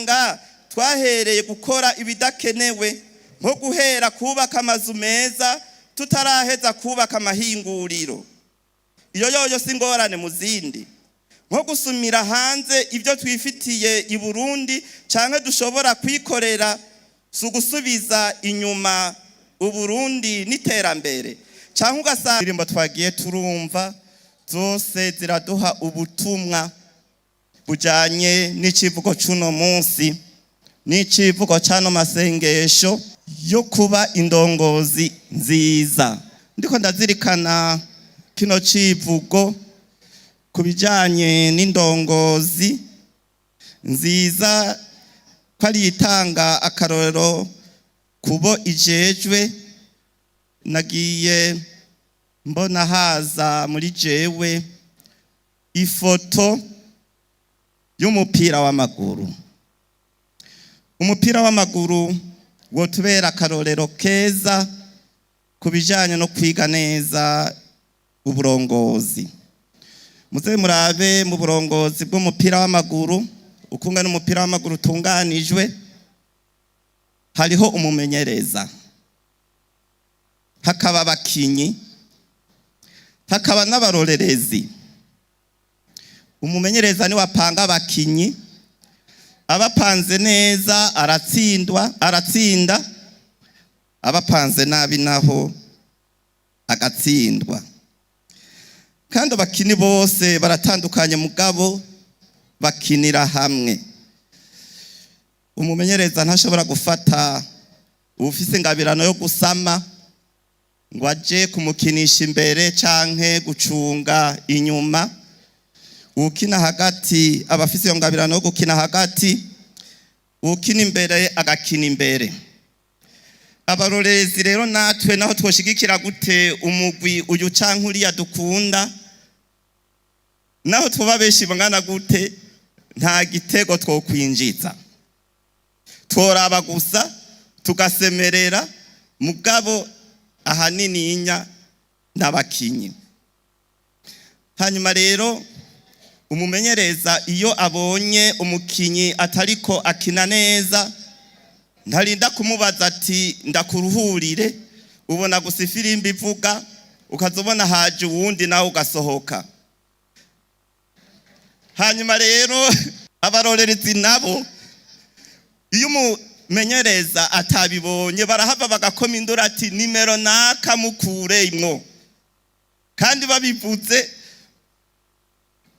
Ugasanga twahereye gukora ibidakenewe, nko guhera kubaka amazu meza tutaraheza kubaka amahinguriro. Iyo yoyo si ingorane mu zindi? Nko gusumira hanze ibyo twifitiye i Burundi canke dushobora kwikorera, si ugusubiza inyuma Uburundi n'iterambere? Canke ugasanga indirimbo twagiye turumva zose ziraduha ubutumwa bujanye n'icivugo c'uno munsi, n'icivugo c'ano masengesho yo kuba indongozi nziza. Ndiko ndazirikana kino civugo ku bijanye n'indongozi nziza, ko ari itanga akarorero kubo ijejwe, nagiye mbona haza muri jewe ifoto y'umupira w'amaguru. Umupira w'amaguru wotubera akarorero keza ku bijanye no kwiga neza uburongozi. Muze murabe mu burongozi bw'umupira w'amaguru ukungana umupira w'amaguru utunganijwe. Hariho umumenyereza, hakaba abakinyi, hakaba n'abarorerezi. Umumenyereza niwe apanga abakinyi. Abapanze neza aratsindwa, aratsinda; abapanze nabi naho agatsindwa. Kandi abakinyi bose baratandukanye, mugabo bakinira hamwe. Umumenyereza ntashobora gufata uwufise ingabirano yo gusama ngo aje kumukinisha imbere canke gucunga inyuma. Uwukina hagati aba afise iyo ngabirano yo gukina hagati, uwukina imbere agakina imbere. Abarorerezi rero natwe, naho twoshigikira gute umugwi uyu canke uriya dukunda, naho tuba benshi bangana gute, nta gitego twokwinjiza. Tworaba gusa tugasemerera, mugabo ahanininya n'abakinyi. Hanyuma rero umumenyereza iyo abonye umukinyi atariko akina neza, ntarinda kumubaza ati: "Ndakuruhurire." Ubona gusa ifirimbi ivuga, ukaza ubona haje uwundi, nawe ugasohoka. Hanyuma rero abarorerezi nabo, iyo umumenyereza atabibonye, barahava bagakoma induru ati: "Nimero naka mukuremwo." Kandi babivuze,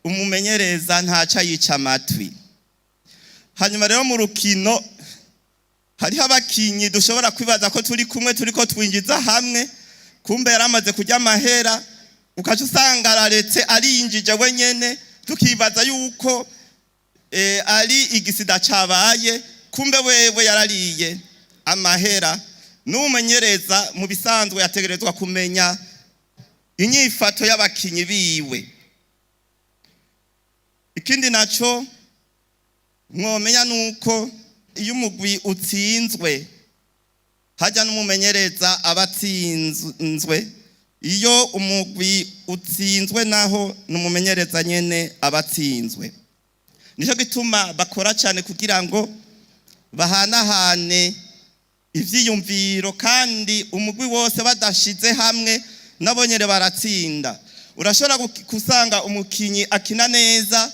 umumenyereza ntaca yica amatwi. Hanyuma rero mu rukino hariho abakinyi dushobora kwibaza ko turi kumwe, turiko twinjiza hamwe, kumbe yaramaze kurya amahera, ukaca usanga araretse arinjije wenyene, tukibaza yuko ari igisida cabaye, kumbe wewe yarariye amahera. N'umumenyereza mu bisanzwe yategerezwa kumenya inyifato y'abakinyi biwe. Ikindi naco mwomenya nuko iyo umugwi utsinzwe, hajya n'umumenyereza aba atsinzwe. Iyo umugwi utsinzwe naho n'umumenyereza nyene aba atsinzwe. Nicyo gituma bakora cyane kugira ngo bahanahane ivyiyumviro, kandi umugwi wose badashize hamwe nabo nyene baratsinda. Urashobora gusanga umukinyi akina neza,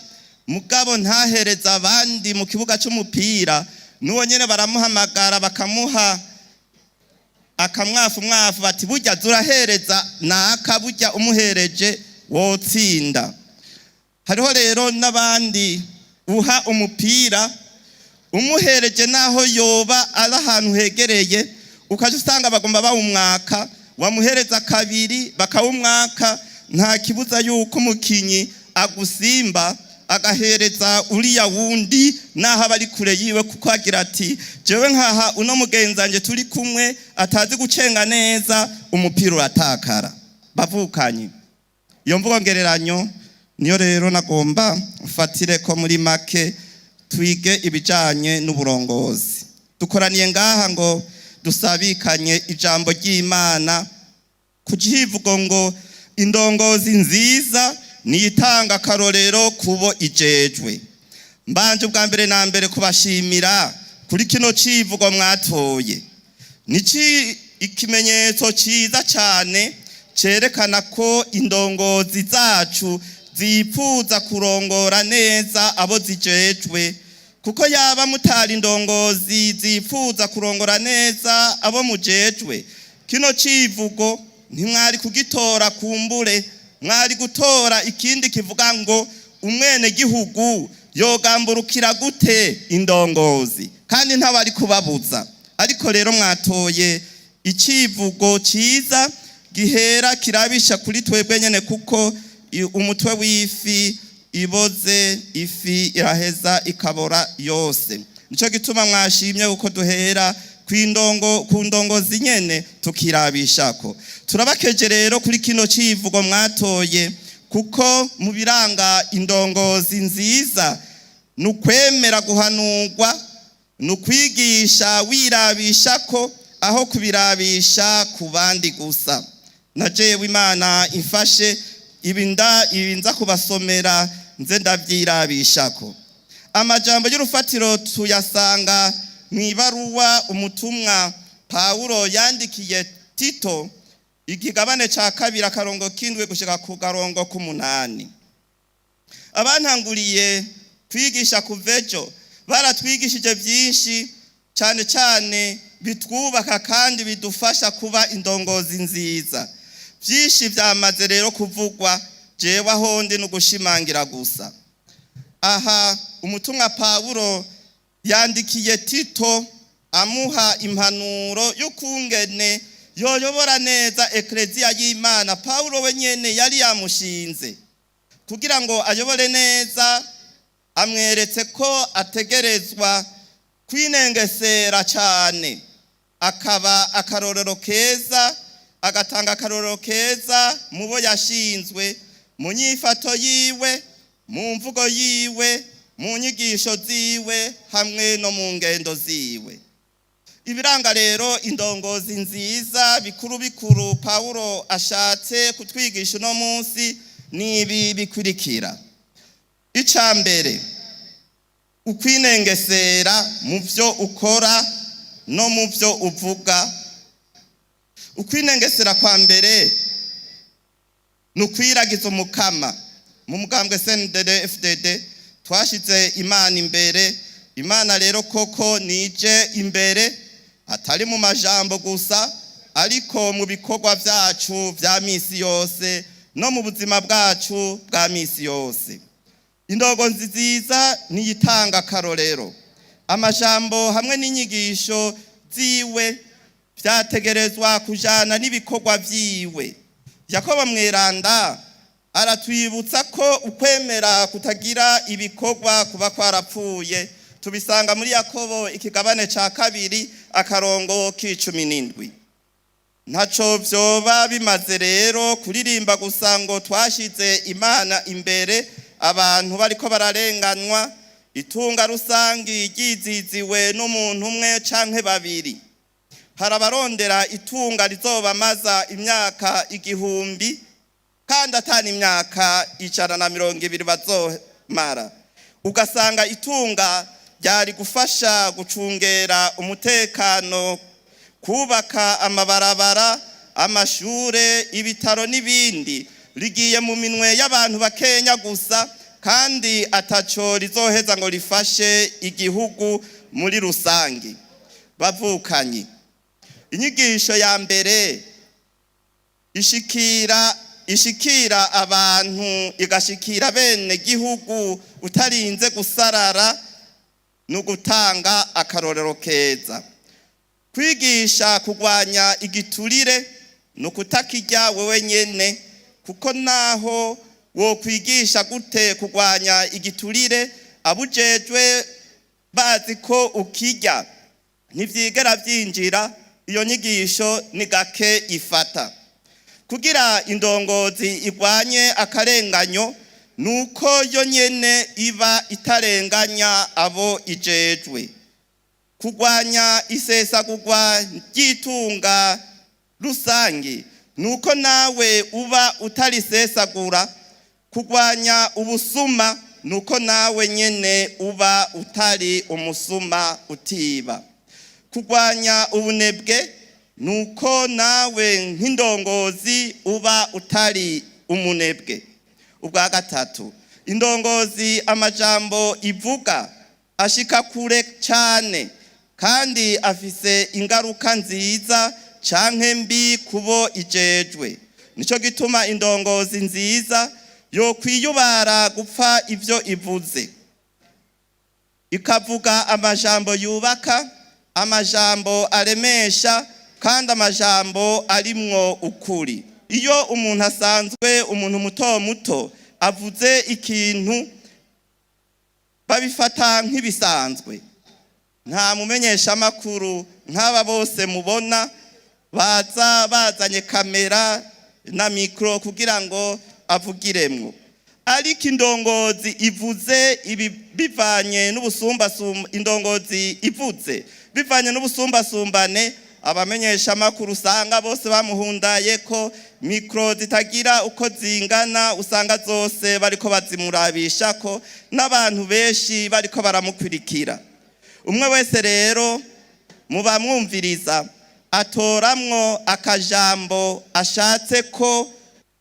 mugabo ntahereza abandi mu kibuga c'umupira. N'uwo nyene baramuhamagara, bakamuha akamwafu mwafu, bati: "Burya zurahereza naka, burya umuhereje wotsinda." Hariho rero n'abandi uha umupira, umuhereje naho yoba ari ahantu hegereye, ukaja usanga bagomba bawumwaka. Wamuhereza kabiri bakawumwaka. Nta kibuza yuko umukinyi agusimba agahereza uriya wundi, naho aba ari kure yiwe, kuko agira ati: "Jewe nkaha uno mugenzanje turi kumwe atazi gucenga neza, umupira uratakara." Bavukanye, iyo mvugo ngereranyo niyo rero nagomba mfatire ko muri make twige ibijanye n'uburongozi. Dukoraniye ngaha ngo dusabikanye ijambo ry'Imana ku kivugo ngo indongozi nziza niyitanga akarorero kubo ijejwe. Mbanje ubwa mbere na mbere kubashimira kuri kino civugo mwatoye. Ni ikimenyetso ciza cyane cerekana ko indongozi zacu zipfuza kurongora neza abo zijejwe, kuko yaba mutari indongozi zipfuza kurongora neza abo mujejwe, kino civugo ntimwari kugitora. Kumbure mwari gutora ikindi kivuga ngo umwene gihugu yogamburukira gute indongozi, kandi ntawari kubabuza. Ariko rero mwatoye icivugo ciza gihera kirabisha kuri twebwe nyene, kuko umutwe w'ifi iboze, ifi iraheza ikabora yose. Nico gituma mwashimye kuko duhera kwindongo ku ndongozi nyene tukirabishako. Turabakeje rero kuri kino civugo mwatoye, kuko mu biranga indongozi nziza ni ukwemera guhanurwa, ni ukwigisha wirabisha ko aho kubirabisha ku bandi gusa. Na jewe Imana imfashe, ibi nza kubasomera nze ndabyirabishako. Amajambo y'urufatiro tuyasanga mu ibaruwa umutumwa Pawulo yandikiye Tito, ikigabane ca 2, akarongo k'7 gushika ku karongo k'8. Abantanguriye kwigisha kuva ejo baratwigishije byinshi cyane cyane bitwubaka kandi bidufasha kuba indongozi nziza. Byinshi byamaze rero kuvugwa, jewe aho ndi no gushimangira gusa. Aha umutumwa Pawulo yandikiye Tito amuha impanuro y'ukungene yoyobora neza ekleziya y'Imana Pawulo we nyene yari yamushinze kugira ngo ayobore neza. Amweretse ko ategerezwa kwinengesera cyane, akaba akarorero keza, agatanga akarorero keza mu bo yashinzwe, mu nyifato yiwe, mu mvugo yiwe, mu nyigisho ziwe, hamwe no mu ngendo ziwe. Ibiranga rero indongozi nziza bikuru bikuru Pawulo ashatse kutwigisha uno munsi ni ibi bikurikira: Icya mbere, ukwinengesera mu byo ukora no mu byo uvuga. Ukwinengesera kwa mbere ni ukwiragiza Umukama. Mu mugambwe CNDD FDD twashyize Imana imbere. Imana rero koko nije imbere, atari mu majambo gusa, ariko mu bikorwa byacu bya misi yose no mu buzima bwacu bwa misi yose. Indongozi nziza niyitanga akarorero. Amajambo hamwe n'inyigisho ziwe byategerezwa kujana n'ibikorwa vyiwe. Yakobo mweranda aratwibutsa ko ukwemera kutagira ibikorwa kuba kwarapfuye. Tubisanga muri Yakobo, ikigabane ca 2, akarongo k'17. Ntaco vyoba bimaze rero kuririmba gusa ngo twashize Imana imbere, abantu bariko bararenganwa, itunga rusangi ryiziziwe n'umuntu umwe canke babiri. Hari abarondera itunga rizobamaza imyaka 1000, kandi atani imyaka 120 bazomara. Ugasanga itunga ryari gufasha gucungera umutekano, kubaka amabarabara, amashure, ibitaro n'ibindi, rigiye mu minwe y'abantu bakenya gusa, kandi ataco rizoheza ngo rifashe igihugu muri rusangi. Bavukanyi, inyigisho ya mbere ishikira abantu, igashikira bene gihugu utarinze gusarara, ni ugutanga akarorero keza. Kwigisha kurwanya igiturire ni ukutakirya wewe nyene, kuko naho wokwigisha gute kurwanya igiturire, abujejwe bazi ko ukirya, ntivyigera vyinjira. Iyo nyigisho ni gake ifata. Kugira indongozi igwanye akarenganyo nuko yo nyene iba itarenganya abo ijejwe. Kurwanya isesagurwa ry'itunga rusangi nuko nawe uba utarisesagura. Kurwanya ubusuma Nuko nawe nyene uba utari umusuma utiba. Kurwanya ubunebwe, nuko nawe nk'indongozi uba utari umunebwe. Ubwa gatatu, indongozi amajambo ivuga ashika kure cyane kandi afise ingaruka nziza canke mbi kubo ijejwe. Nico gituma indongozi nziza yo kwiyubara gupfa ivyo ivuze, ikavuga amajambo yubaka, amajambo aremesha, kandi amajambo arimwo ukuri. Iyo umuntu asanzwe, umuntu muto muto, avuze ikintu, babifata nk'ibisanzwe. Nta mumenyeshamakuru nk'aba bose mubona baza bazanye kamera na mikoro kugira ngo avugiremwo. Ariko indongozi ivuze ibi bivanye n'ubusumbasumba, indongozi ivuze bivanye n'ubusumbasumbane, abamenyeshamakuru usanga bose bamuhundaye ko mikoro zitagira uko zingana, usanga zose bariko bazimurabisha ko n'abantu benshi bariko baramukurikira. Umwe wese rero mubamwumviriza atoramwo akajambo ashatse ko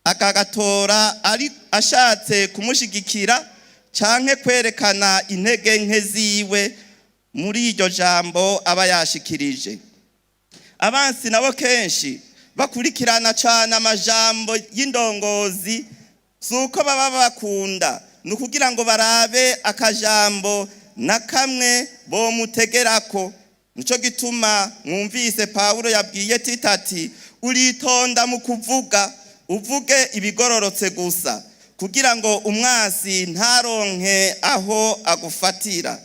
akagatora ari ashatse kumushigikira canke kwerekana intege nke ziwe muri iryo jambo aba yashikirije. Abansi nabo kenshi bakurikirana cane amajambo y'indongozi. Si uko baba bakunda, ni ukugira ngo barabe akajambo na kamwe bomutegerako. Nico gituma mwumvise Pawulo yabwiye Tito ati: "Uritonda mu kuvuga, uvuge ibigororotse gusa, kugira ngo umwasi ntaronke aho agufatira."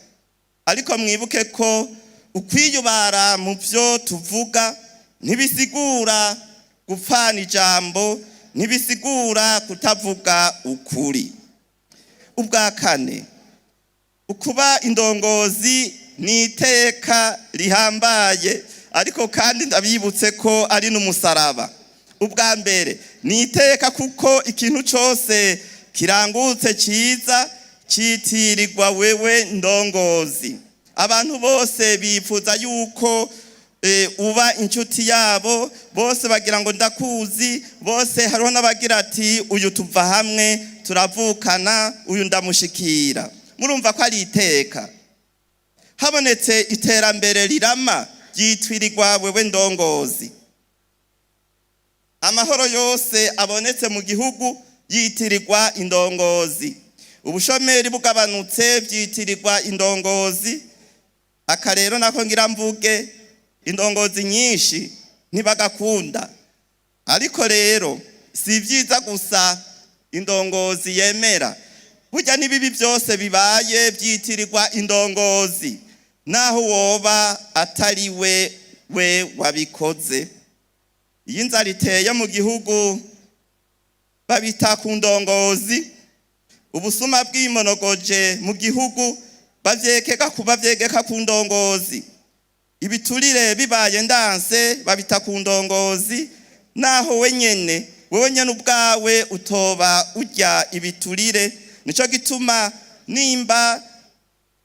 Ariko mwibuke ko ukwiyubara mu byo tuvuga ntibisigura gupfana ijambo, ntibisigura kutavuga ukuri. Ubwa kane, ukuba indongozi ni iteka rihambaye, ariko kandi ndabibutse ko ari n'umusaraba. Ubwa mbere ni iteka, kuko ikintu cyose kirangutse cyiza citirirwa wewe ndongozi. Abantu bose bifuza yuko uba inshuti yabo. Bose bagira ngo ndakuzi. Bose, hariho n'abagira ati: "Uyu tuva hamwe, turavukana, uyu ndamushikira." Murumva ko ari iteka. Habonetse iterambere rirama, ryitwirirwa wewe ndongozi. Amahoro yose abonetse mu gihugu yitirirwa indongozi. Ubushomeri bugabanutse, byitirirwa indongozi. Aka rero nako ngira mvuge, indongozi nyinshi ntibagakunda. Ariko rero si byiza gusa indongozi yemera. Burya n'ibibi byose bibaye byitirirwa indongozi, naho woba atari we we wabikoze. Iyo inzara iteye mu gihugu, babita ku ndongozi. Ubusuma bwimonogoje mu gihugu, bavyegeka ku ndongozi. Ibiturire bibaye ndanse, babita ku ndongozi, naho wenyene, wewe nyene ubwawe utoba urya ibiturire. Nico gituma nimba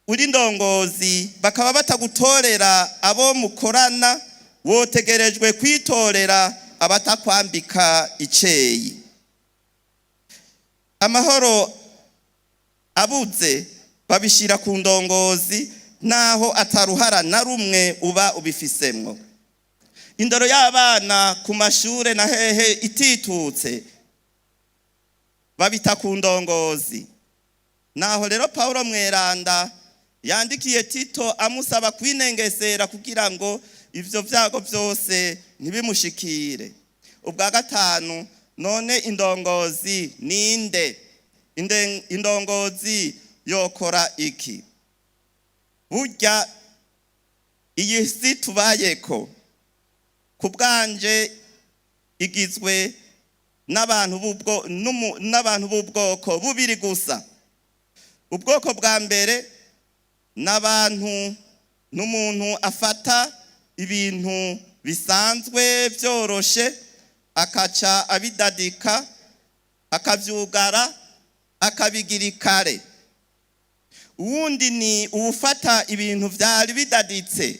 uri ndongozi bakaba batagutorera abo mukorana, wotegerejwe kwitorera abatakwambika iceyi. Amahoro abuze, babishyira ku ndongozi, naho ataruhara na rumwe uba ubifisemwo. Indoro y'abana ku mashure na hehe ititutse, babita ku ndongozi. Naho rero Paulo mweranda yandikiye Tito amusaba kwinengesera kugira ngo ivyo vyago vyose ntibimushikire. Ubwa gatanu, none indongozi ninde? Indongozi yokora iki? Burya iyi si tubayeko, ku bwanje igizwe n'abantu b'ubwoko bubiri gusa. Ubwoko bwa mbere n'abantu n'umuntu afata ibintu bisanzwe byoroshe, akaca abidadika, akavyugara, akabigira ikare. Uwundi ni uwufata ibintu vyari bidaditse,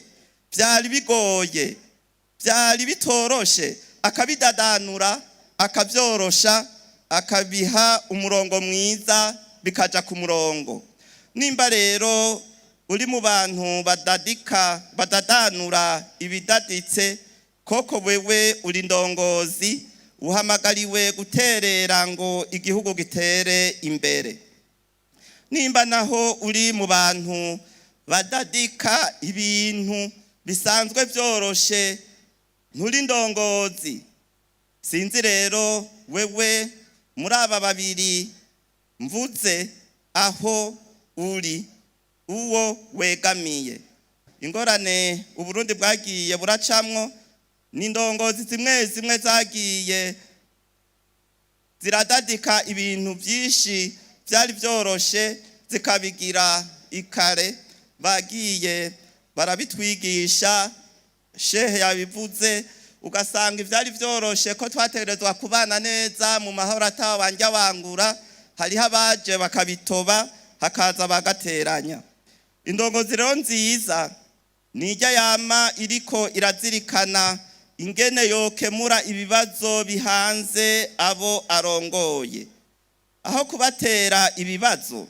vyari bigoye, vyari bitoroshe, akabidadanura, akavyorosha, akabiha umurongo mwiza, bikaja ku murongo. Nimba rero uri mu bantu badadika, badadanura ibidaditse, koko wewe uri ndongozi, uhamagariwe guterera ngo igihugu gitere imbere. Nimba naho uri mu bantu badadika ibintu bisanzwe vyoroshe, nturi ndongozi. Sinzi rero wewe muri aba babiri mvuze aho uri, uwo wegamiye. Ingorane Uburundi bwagiye buracamwo ni indongozi zimwe zimwe zagiye ziradadika ibintu byinshi byari byoroshe, zikabigira ikare. Bagiye barabitwigisha, shehe yabivuze, ugasanga ivyari vyoroshe ko twategerezwa kubana neza mu mahoro atawanja wangura, hariho abaje bakabitoba, hakaza bagateranya. Indongozi rero nziza nijya yama iriko irazirikana ingene yokemura ibibazo bihanze abo arongoye, aho kubatera ibibazo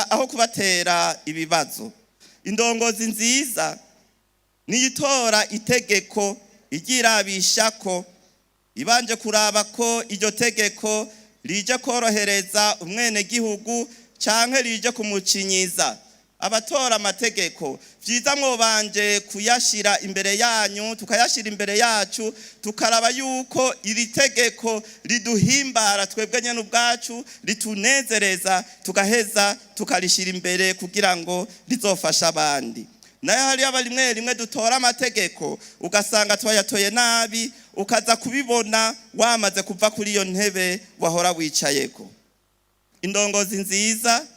aho kubatera ibibazo. Indongozi nziza niyitora itegeko iryirabisha ko ibanje kuraba ko iryo tegeko rije korohereza umwenegihugu canke rije kumucinyiza. Abatora amategeko, vyiza mwobanje kuyashira imbere yanyu, tukayashira imbere yacu, tukaraba yuko iri tegeko riduhimbara twebwe nyene ubwacu, ritunezereza, tugaheza tukarishira imbere kugira ngo rizofashe abandi. Nayo hariyo rimwe rimwe dutora amategeko ugasanga twayatoye nabi, ukaza kubibona wamaze kuva kuri iyo ntebe wahora wicayeko. Indongozi nziza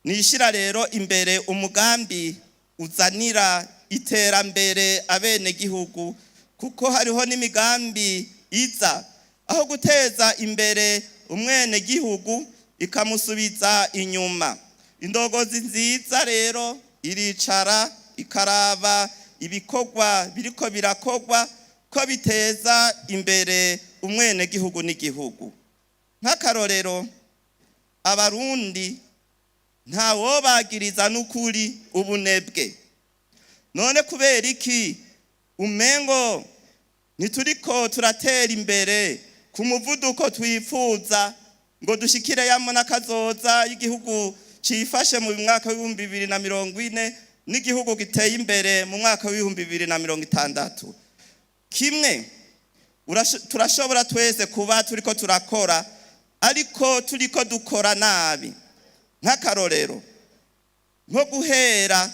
nishira rero imbere umugambi uzanira iterambere abenegihugu, kuko hariho n'imigambi iza aho guteza imbere umwenegihugu ikamusubiza inyuma. Indongozi nziza rero iricara ikaraba ibikorwa biriko birakorwa ko biteza imbere umwenegihugu n'igihugu. Nk'akarorero, Abarundi ntawobagiriza n'ukuri ubunebwe. None kubera iki umengo ntituriko turatera imbere ku muvuduko twifuza ngo dushikire yamo n'akazoza y'igihugu cifashe mu mwaka w'2040 n'igihugu giteye imbere mu mwaka w'2060? Kimwe turashobora twese kuba turiko turakora, ariko turiko dukora nabi. Nk'akarorero, nko guhera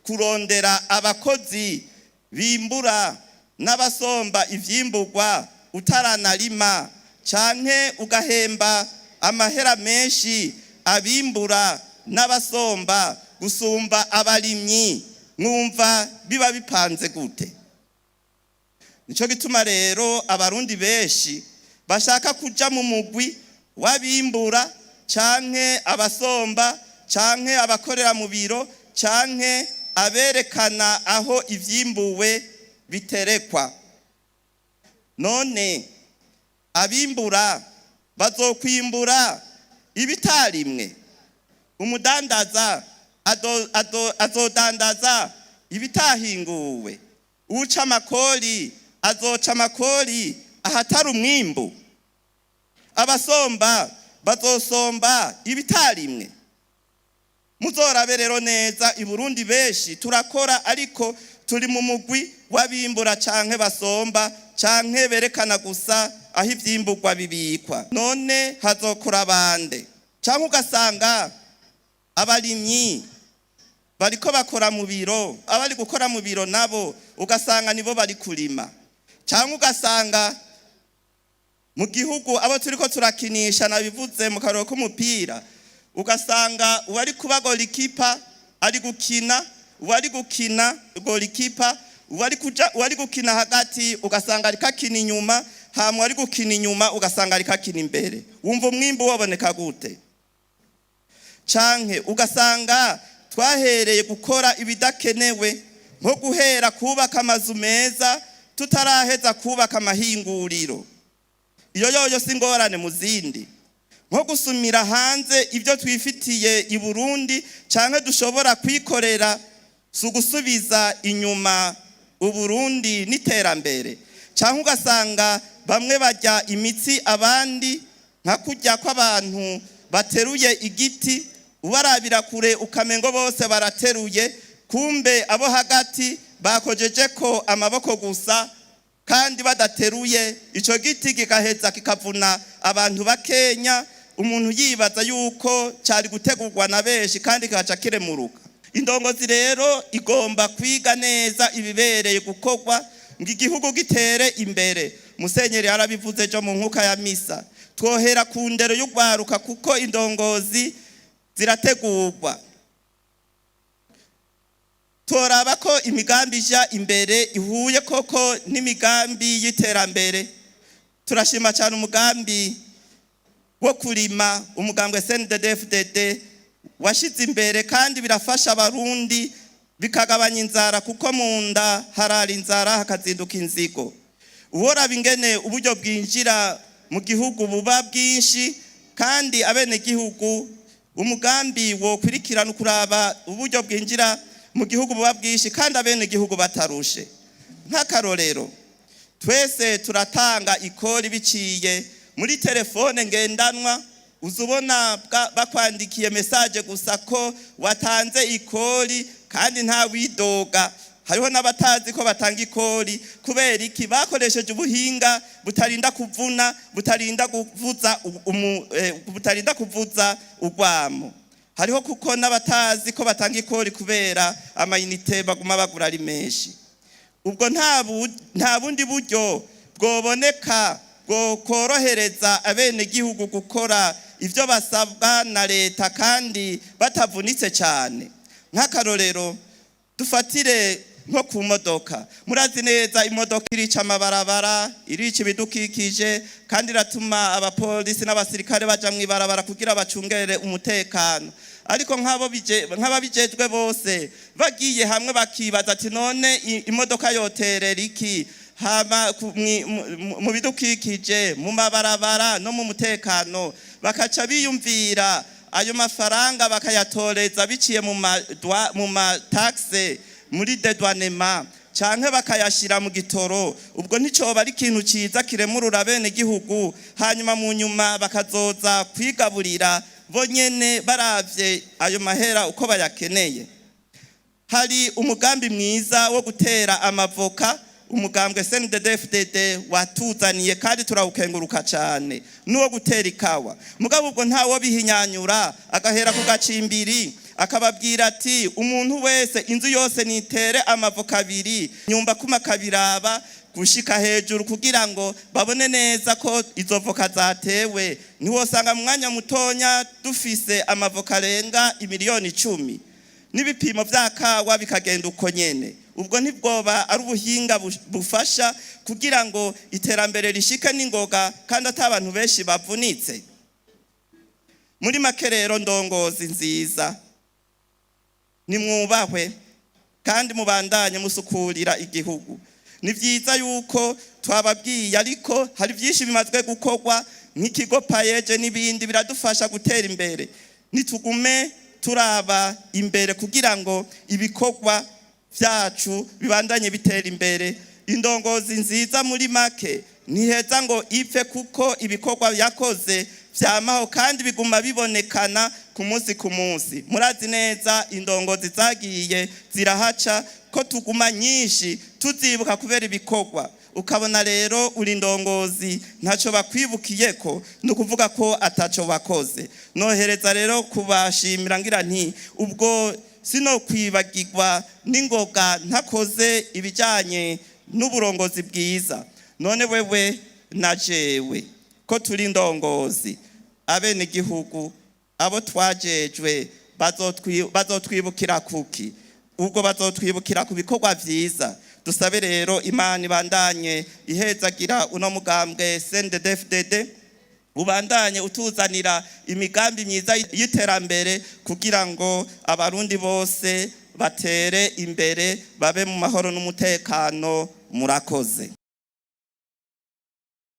kurondera abakozi bimbura n'abasomba ivyimburwa utaranarima, canke ugahemba amahera menshi abimbura n'abasomba gusumba abarimyi, mwumva biba bipanze gute? Nico gituma rero Abarundi benshi bashaka kuja mu mugwi w'abimbura canke abasomba canke abakorera mu biro canke aberekana aho ivyimbuwe biterekwa. None abimbura bazokwimbura ibitarimwe? Umudandaza azodandaza ibitahinguwe? Uca amakori azoca amakori ahatari umwimbu? Abasomba bazosomba ibitarimwe? Muzorabe rero neza, i Burundi benshi turakora, ariko turi mu mugwi w'abimbura canke basomba canke berekana gusa aho ivyimburwa bibikwa. None hazokora bande? Canke ugasanga abarimyi bariko bakora mu biro, abari gukora mu biro nabo ugasanga nibo bari kurima. Canke ugasanga mu gihugu abo turiko turakinisha, nabivuze mu karoro k'umupira, ugasanga uwari kuba golikipa ari gukina, uwari gukina golikipa, uwari kuja, uwari gukina hagati ugasanga ariko akina inyuma, hama uwari gukina inyuma ugasanga ariko akina imbere. Wumva umwimbu waboneka gute? Canke ugasanga twahereye gukora ibidakenewe, nko guhera kubaka amazu meza tutaraheza kubaka amahinguriro. Iyo yoyo si ingorane mu zindi? Nko gusumira hanze ibyo twifitiye i Burundi canke dushobora kwikorera, si ugusubiza inyuma Uburundi n'iterambere? Canke ugasanga bamwe barya imitsi abandi, nka kurya kw'abantu bateruye igiti, ubarabira kure ukamengo bose barateruye, kumbe abo hagati bakojeje ko amaboko gusa kandi badateruye. Ico giti kigaheza kikavuna abantu bakenya, umuntu yibaza yuko cari gutegurwa na benshi kandi kikaca kiremuruka. Indongozi rero igomba kwiga neza ibibereye gukorwa ngo igihugu gitere imbere. Musenyeri yarabivuze ejo mu nkuka ya misa. Twohera ku ndero y'urwaruka, kuko indongozi zirategurwa. Toraba ko imigambi ija imbere ihuye koko n'imigambi y'iterambere. Turashima cyane umugambi wo kurima umugambwe CNDD-FDD washize imbere, kandi birafasha Abarundi, bikagabanya inzara, kuko mu nda harara inzara hakazinduka inzigo. Uworaba ingene uburyo bwinjira mu gihugu buba bwinshi kandi abenegihugu, umugambi wokwirikirana ukuraba uburyo bwinjira mu gihugu buba bwinshi kandi abenegihugu batarushe. Nk'akarorero, twese turatanga ikori biciye muri telefone ngendanwa. Uzubona bakwandikiye message gusa ko watanze ikori, kandi nta widoga. Hariho n'abatazi ko batanga ikori. Kubera iki? Bakoresheje ubuhinga butarinda kuvuna, butarinda kuvuza butarinda kuvuza urwamo. Hariho kuko n'abatazi ko batanga ikori kubera amayinite baguma bagura ari menshi. Ubwo nta bundi buryo bwoboneka bwokorohereza abenegihugu gukora ivyo basabwa na leta kandi batavunitse cyane? Nk'akarorero, dufatire nko ku modoka. Murazi neza imodoka irica amabarabara, irica ibidukikije, kandi iratuma abapolisi n'abasirikare baja mw'ibarabara kugira bacungere umutekano. Ariko nk'ababijejwe bose bagiye hamwe bakibaza ati: "None imodoka yoterera iki hama mu bidukikije, mu mabarabara no mu mutekano?" Bakaca biyumvira ayo mafaranga bakayatoreza biciye mu ma taxe, muri dédouanement, canke bakayashira mu gitoro. Ubwo nticoba ari ikintu ciza kiremurura bene gihugu, hanyuma mu nyuma bakazoza kwigaburira bo nyene baravye ayo mahera uko bayakeneye? Hari umugambi mwiza wo gutera amavoka umugambwe CNDD-FDD watuzaniye, kandi turawukenguruka cyane, n'uwo gutera ikawa. Mugabo ubwo ntawo bihinyanyura, agahera ku gacimbiri, akababwira ati: "Umuntu wese, inzu yose nitere amavoka abiri," nyumba kuma akabiraba gushika hejuru kugira ngo babone neza ko izo voka zatewe. Ntiwosanga mu mwanya mutonya dufise amavoka arenga imiliyoni 10, n'ibipimo vya kawa bikagenda uko nyene? Ubwo ntibwoba ari ubuhinga bufasha kugira ngo iterambere rishike n'ingoga kandi ata abantu benshi bavunitse? Muri make rero, ndongozi nziza, nimwubahwe kandi mubandanye musukurira igihugu. Ni byiza yuko twababwiye, ariko hari byinshi bimaze gukorwa nk'ikigo PAEEJ n'ibindi biradufasha gutera imbere. Nitugume turaba imbere kugira ngo ibikorwa byacu bibandanye bitera imbere. Indongozi nziza muri make ntiheza ngo ipfe, kuko ibikorwa yakoze vyamaho kandi biguma bibonekana ku munsi ku munsi. Murazi neza indongozi zagiye zirahaca ko tuguma nyinshi tuzibuka kubera ibikorwa. Ukabona rero uri indongozi ntacyo bakwibukiye ko, ni ukuvuga ko ataco bakoze. Nohereza rero kubashimira ngira nti: ubwo sinokwibagirwa n'ingoga ntakoze ibijyanye n'uburongozi bwiza. None wewe na jewe ko turi indongozi, abenegihugu abo twajejwe bazotwibukira kuki? Ubwo bazotwibukira ku bikorwa vyiza. Dusabe rero Imana ibandanye ihezagira uno mugambwe CNDD-FDD. Ubandanye utuzanira imigambi myiza y'iterambere kugira ngo Abarundi bose batere imbere, babe mu mahoro n'umutekano. Murakoze.